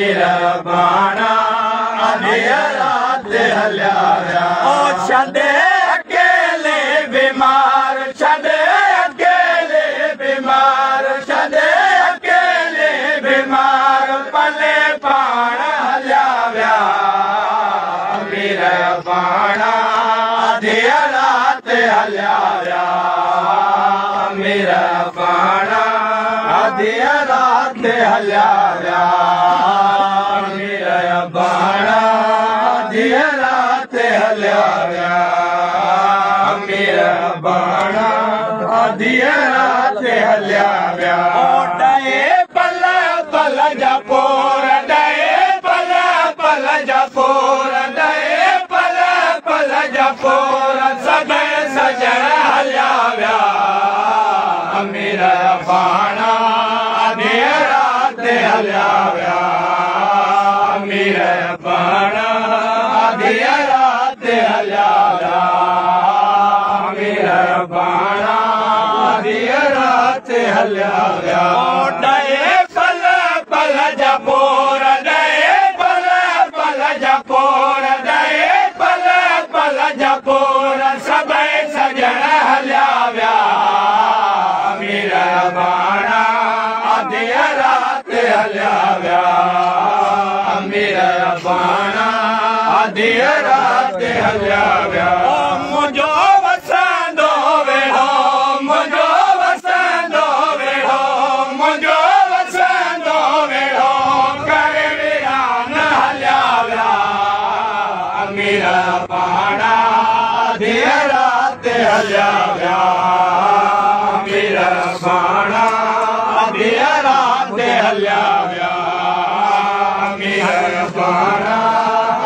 अमीर बाणा अधीअ राति हलिया विया। ओ छॾे अकेले बीमार, छॾे अकेले बीमार, छॾे अकेले बीमार, पले पाण हलिया विया। अमीर बाणा अधीअ राति हलिया विया। अमीर बाणा अधीअ राति हलिया विया। अमीर बाणा अधीअ राति हलिया विया। अमीर बाणा अधीअ राति हलिया विया। ॾहे पल पल जा पोर, ॾहे पल पल जा पोर, ॾहे पल पल जा पोर, सभई सजण हलिया विया। अमीर बाणा अधीअ राति हलिया विया। अमीर बाणा अधीअ राति हलिया विया। अमीर बाणा अधीअ राति हलिया विया। ॾहे पल पल जा पोर, ॾहे पल पल जा पोर, ॾहे पल पल जा पोर, सभई सजण हलिया विया। अमीर बाणा अधीअ राति हलिया विया। अमीर बाणा अधीअ राति हलिया विया। मुंहिंजो वसंदो वेड़ो, मुंहिंजो वसंदो वेड़ो, मुंहिंजो वसंदो वेड़ो, करे वीरान हलिया विया। अमीर बाणा अधीअ राति हलिया विया। अमीर बाणा अधीअ राति हलिया विया। अमीर बाणा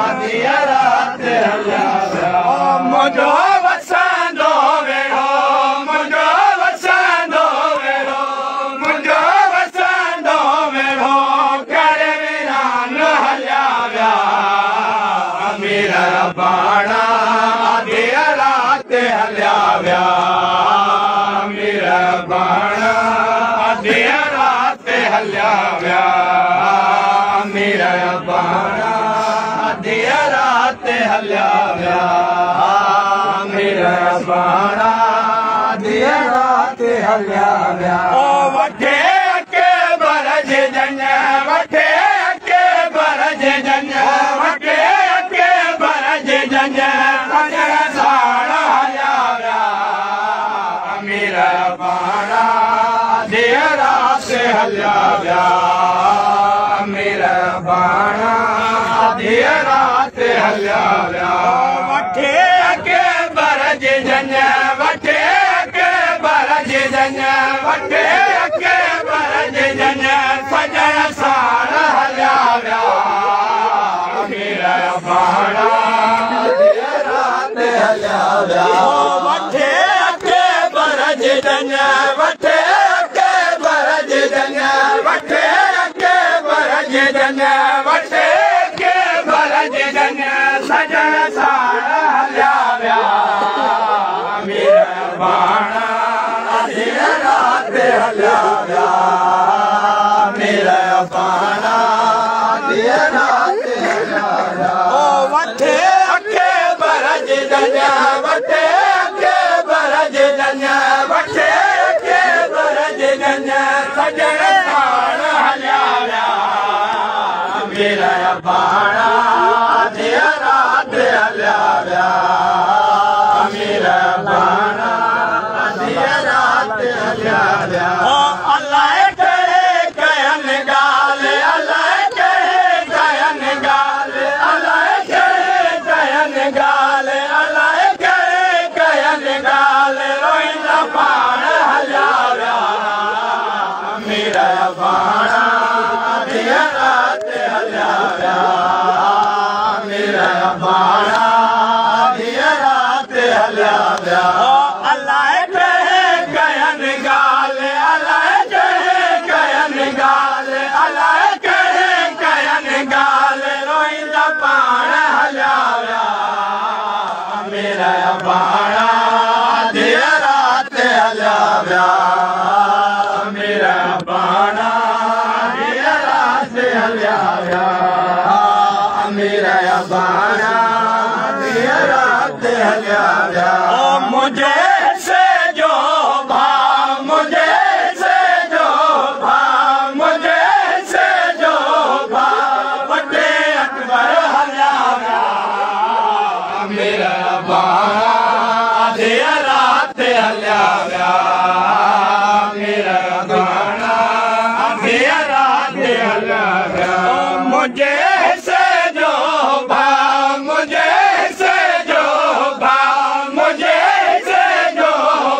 अधीअ राति हलिया विया। मुंहिंजो वसंदो वेड़ो, मुंहिंजो वसंदो वेड़ो, मुंहिंजो वसंदो वेड़ो, करे वीरान हलिया विया। अमीर बाणा अधीअ राति हलिया विया। अमीर बाणा अधीअ राति हलिया विया। अमीर बाणा अधीअ राति हलिया विया। अमीर बाणा अधीअ राति हलिया विया। ओ वठे अकबर जे जञ, वठे अकबर जे जञ, वठे अकबर जे जञ, सजण साण हलिया विया। अमीर बाणा अधीअ राति हलिया विया। अमीर बाणा अधीअ राति हलिया विया। वठे अकबर जे जञ, वठे अकबर जे जञ, वठे अकबर जे जञ, सजण साण हलिया विया। अमीर बाणा अधीअ राति हलिया विया। वठे अकबर जे जञ, वठे अकबर जे जञ, वठे अकबर जे जञ, वठे अकबर जे जञ, सजण साण हलिया विया। अमीर बाणा अधीअ राति हलिया विया। अमीर बाणा अधीअ राति हलिया विया। वठे अकबर जे जञ, वठे अकबर जे जञ, वठे अकबर जे जञ, सजण साण हलिया विया। अमीर बाणा अधीअ राति हलिया विया। अमीर बाणा अधीअ राति हलिया विया। अलाए कहिड़े कयनि ॻाल्हि, अलाए कहिड़े कयनि ॻाल्हि, अलाए कहिड़े कयनि ॻाल्हि, अलाए कहिड़े कयनि ॻाल्हि, रोईंदा पाण हलिया विया। अमीर बाणा अधीअ राति हलिया विया। अमीर बाणा अधीअ राति हलिया विया। हलिया विया। अमीर अबाना अधी रात हलिया विया। ओ मुंहिंजे हिसे जो भाउ, मुंहिंजे हिसे जो भाउ, मुंहिंजे हिसे जो भाउ वठे अकबर हलिया विया। अमीर अबाना अधी रात हलिया विया। अमीर अबाना अधी रात हलिया विया। मुंहिंजे हिसे जो भाउ, मुंहिंजे हिसे जो भाउ, मुंहिंजे हिसे जो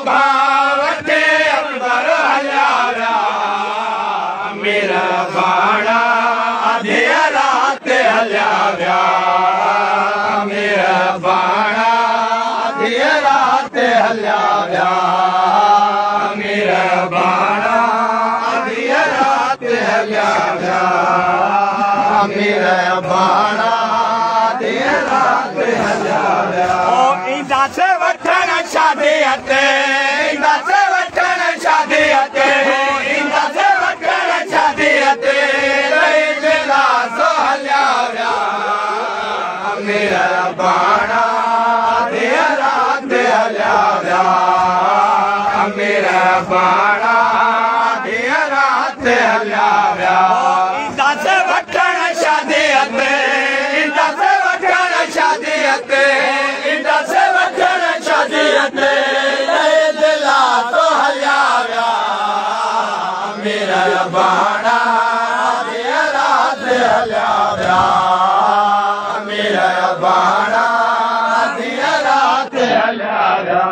भाउ वठे अकबर हलिया विया। अमीर अबाना अधी रात हलिया विया। अमीर अबाना अधी रात हलिया विया। अमीर अबाना अधी रात हलिया विया। अमीर अबाना अधी रात हलिया विया। ओ ईंदासीं वठण शादीअ ते, ईंदासीं वठण शादीअ ते, ईंदासीं वठण शादीअ ते, लई दिलासो हलिया विया। अमीर अबाना अधी रात हलिया विया। अमीर अबाना अधी रात हलिया विया। ईंदासीं वठण शादीअ ते, ईंदासीं वठण शादीअ ते, ईंदासीं वठण शादीअ ते, लई दिलासो हलिया विया। अमीर अबाना अधी रात हलिया विया। अमीर अबाना अधी रात हलिया विया।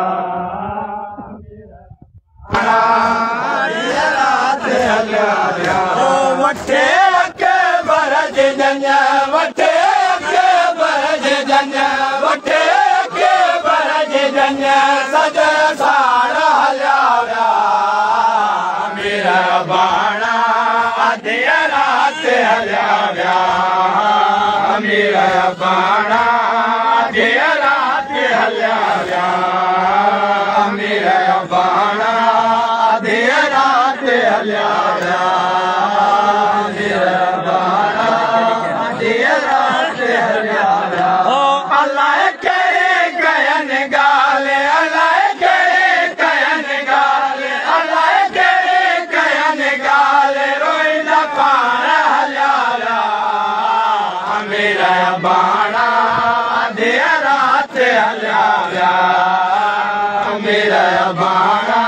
अधी रात हलिया विया। ओ वठे अकबर जी ॼञ, वठे अकबर जी ॼञ, वठे अकबर जी ॼञ, सॼ साड़ हलिया विया। अमीर अबाना अधी रात हलिया विया। अमीर अबाना अधी रात हलिया विया। अमीर अबाना अधी रात हलिया विया। अमीर अबाना अधी रात हलिया विया। ओ अलाए कहिड़ी कयनि ॻाल्हि, अलाए कहिड़ी कयनि ॻाल्हि, अलाए कहिड़ी कयनि ॻाल्हि, रोईंदा पाण हलिया विया। अमीर अबाना अधी रात हलिया विया। अमीर अबाना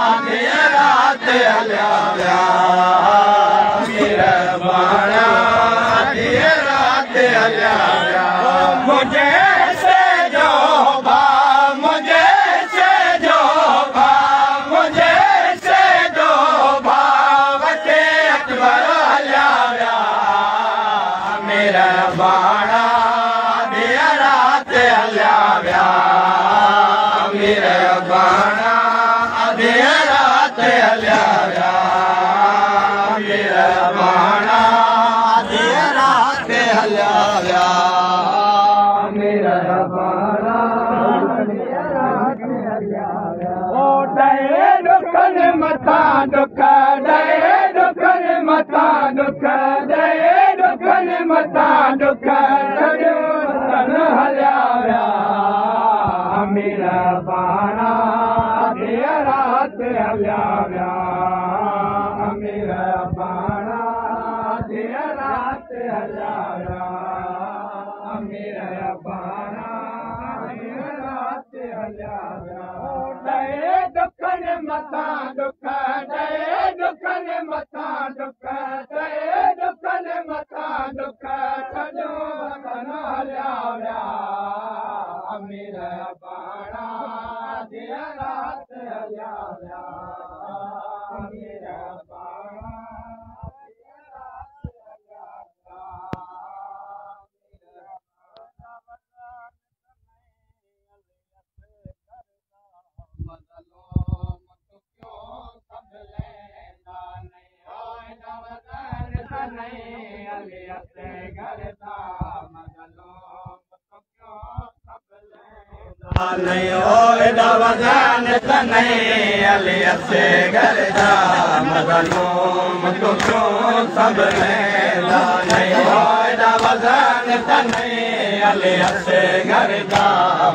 अधी रात हलिया विया। अमीर अबाना अधी रात हलिया विया। मुंहिंजे हिसे जो भाउ, मुंहिंजे हिसे जो भाउ, मुंहिंजे हिसे जो भाउ वठे अकबर हलिया विया। अमीर अबाना अधी रात हलिया विया। अमीर अबाना अधी रात हलिया विया। अमीर अबाना अधी रात हलिया विया। अमीर अबाना अधी रात हलिया विया। ओ ॾहे ॾुखनि मथां ॾुख, ॾहे ॾुखनि मथां ॾुख, ॾहे ॾुखनि मथां ॾुख, छॾियो वतन हलिया विया। अमीर अबाना अधी रात हलिया विया। अमीर अबाना अधी रात हलिया विया। अमीर अबाना अधी रात हलिया विया। ॾहे ॾुखनि मथां ॾुख, ॾहे ॾुखनि मथां ॾुख, ॾहे ॾुखनि मथां ॾुख, छॾियो वतन हलिया विया। अमीर अबाना अधी रात हलिया विया। अमीर अबाना अधी रात हलिया विया। नहीं ओ एॾा वज़न त नहीं अली असगर जा, मज़लूम तूं क्यों संभलेंदा नहीं ओ एॾा वज़न त नहीं अली असगर जा,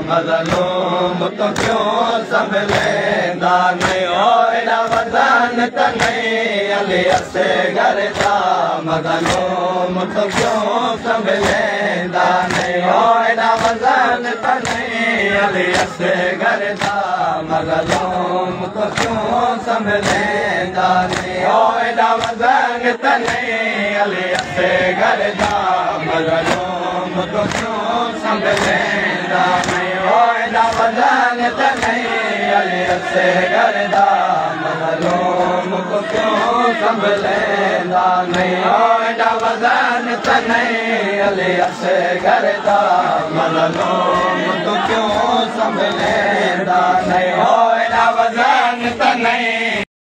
मज़लूम तूं क्यों संभलेंदा नहीं ओ एॾा वज़न त नहीं अली असगर जा, मज़लूम तूं क्यों संभलेंदा नहीं ओ एॾा वज़न त नहीं अली असगर जा, मज़लूम तूं क्यों संभलेंदा नहीं ओ एॾा वज़न त नहीं अली असगर जा, मज़लूम तूं क्यों संभलेंदा नहीं ओ एॾा वज़न त नहीं अली असगर जा, मज़लूम तूं क्यों संभलेंदा नहीं ओ एॾा वज़न त नहीं अली असगर जा, मज़लूम तूं क्यों संभलेंदा।